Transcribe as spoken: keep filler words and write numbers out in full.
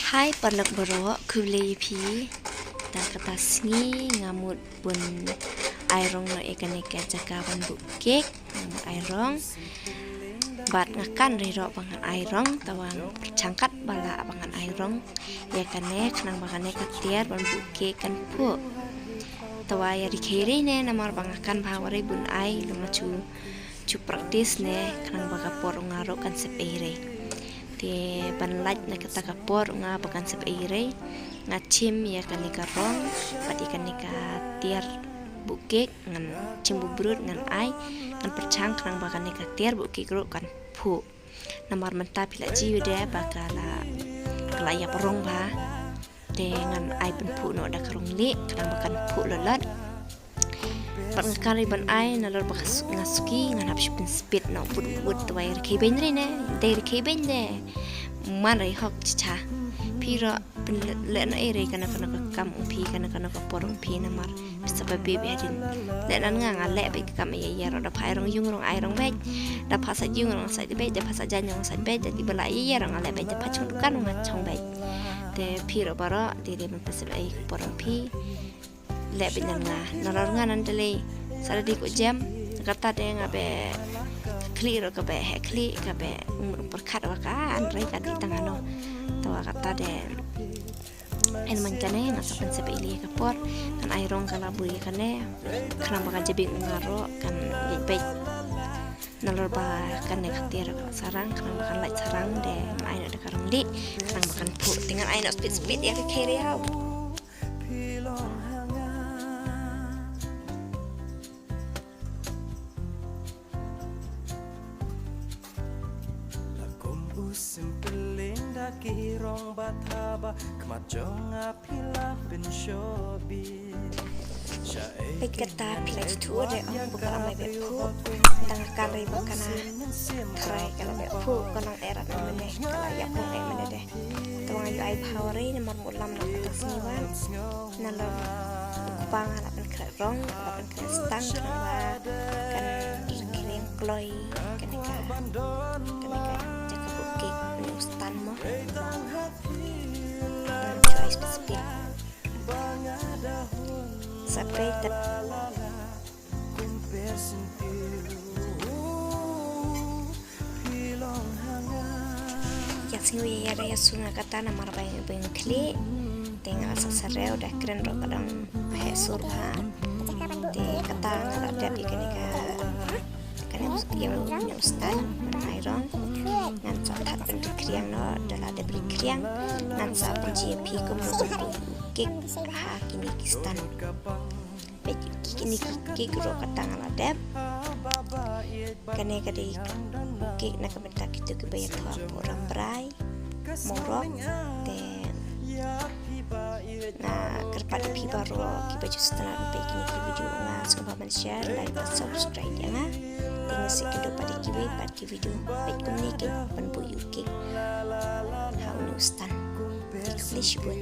Hai paralok baroh, khublei ïa phi. Da kata sngi nga mut bun ai rong noh ïa kane ka jaka ban buh cake, nga mut ai rong. Bad nga kan re roh ba ngan ai rong, tangba pyrshang kat ba lah ba ngan ai rong ïa kane, khnang ba kane ka tiar ban buh cake kan phuh. Tangba ïa ri khei re ne, namar ba nga kan bha wa re bun ai, lum ma chu chu practice ne, khnang ba ka por u nga ruh kan sep ei re. Te ban lait na kata ka por u nga ba kan sep ei re, nga chim ïa kane ka rong bad ïa kane ka tiar buh cake, ngan chim buh brut ngan ai, ngan pyrshang khnang ba kane ka tiar buh cake ruh kan phuh. Namar mynta phi la ji u de ba ka la, ka la ïap rong bha. Te ngan ai pynphuh noh da ka rong lieh, khnang ba kan phuh lolot. Bad nga kan re ban ai, nalor ba ka su-, nga suki, ngan hap shu pynspit noh, put put, tangba ri khei beiñ re ne, dei ri khei beiñ de. Man re hok chicha. Phi ruh pynleh noh ei re kano kano ka kam u phi, kano kano ka por u phi, namar pisa ba bib hadien. Leh nan nga, nga leh beit ka kam ïa ïa ruh, da pha ai rong ïung rong ai rong beit. Da pha sait ïung rong sait beit, da pha sait jaiñ rong sait beit, da dei ba la ïa ïa rong nga leh beit, da pha chong dukan rong nga chong beit. Te phi ruh baroh, dei dei ban pisa ei ka por u phi. Leh beit nan nga, nalor nga nan da lei. Sa da dei ko jem, kata de nga be khlieh ruh ka be heh khlieh, ka be um pyrkhat wa ka an rei ka dei tang ano. Tangba kata de en man kane, nga sa pynsep ei ïa ka por, ngan ai rong ka la bui kane, khnang ba ka jabieng u nga ruh kan leit beit. Nalor ba kane ka tiar ka la sarang, khnang ba kan lait sarang de, ngan ai noh da ka rong lieh, khnang ba kan phuh, te ngan ai noh spit spit ïa ka khei re haw. La kum u sim pynleng da ki rong ba thaba, khmat jong nga phi la pynshoh bit. Peit kata phi la ju thuh re ong ba ka la mai beh phuh. Tang ka rei ba kana tharai ka la beh phuh, ka nang era na mane, ka la ïap nang eh mane de. Tang nga ju ai bha wa re namar mut lam na kata sngi wan. Nalor u kpa nga la pynkhreh rong, la pynkhreh stang, khnang ba kan rkhiang kloi kane ka, kane ka jaka buh cake, une u stand mo. Ngan ju ai spit spit. Sa peit tat. Ïa sngew ïa ïa da ïa sur nga kata namar ba ïa ba ïa khlieh. Te nga la sa sarew da kren ruh ka dang heh sur bha. Te kata nga la dep ïa kane ka, kane ïa u stand ban ai rong. Ngan sa thad ban ri kriang noh, da la dep ri kriang ngan sa pynjia phi kumno ban buh cake ha kine ki stand. Peit ki kine ki cake ruh kata nga la dep. Kane ka dei cake na ka bynta kito kiba ïathoh hapoh Rambrai, Mawrok. Te nga kyrpad ïa phi baroh kiba ju sngewtynnat ban peit kine ki video nga, sngewbha ban share, like bad subscribe ïa nga. Te ngin sa ïakynduh pat ïa kiwei pat ki video, peit kumne ki ban buh ïa u cake ha une u stand. Te khublei shibun.